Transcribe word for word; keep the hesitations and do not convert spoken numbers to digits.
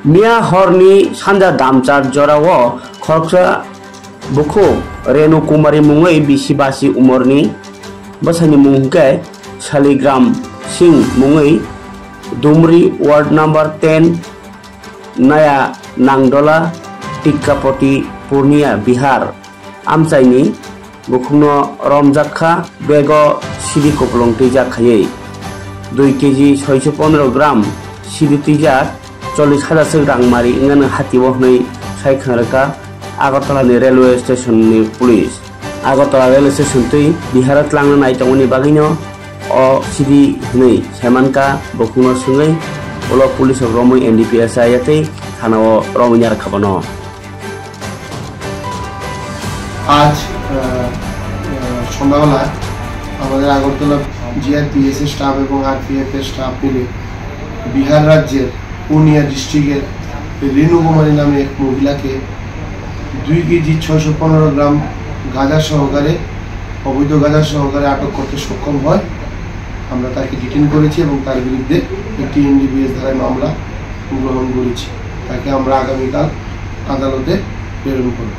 Miya horni sanja damchar jorao khoroksa bukhuk Renu Kumari mungwi bisi basi umorni, bwsaini mung hwnkhe Shaligram Singh mungwi Dumri ward number ten Naya Nangdola Tikkapoti Purnia Bihar amchaini bukhukno romjak kha, bego sidi kupulung twijak khaiwi dui keji soiso pondro gram sidi twijak, chollish hajar swk rang mari wngnani hatio hwnwi sai khna rwkha Agartala ni railway station ni police. Agartala railway station twi Bihar o twlangna nai tongmani bagwino o sidi hwnwi saimankha bukhukno swngwi, ulo police rok romwi N D P S ayatwi thana o romwi narwkha bono. আজ আহ, আহ, সন্ধ্যাবেলায় আমাদের আগরতলা জিআরপিএস এর স্টাফ এবং আরপিএফ এর স্টাফ মিলে বিহার রাজ্যের পুরুলিয়া ডিস্ট্রিক্টের রেণু কুমারী নামে এক মহিলাকে দুই কেজি ছয়শো পনেরো গ্রাম গাঁজা সহকারে, অবৈধ গাঁজা সহকারে আটক করতে সক্ষম হয়। আমরা তাকে ডিটেইন করেছি এবং তার বিরুদ্ধে একটি এনডিপিএস ধারায় মামলা গ্রহণ করেছি। তাকে আমরা আগামীকাল আদালতে প্রেরণ করব।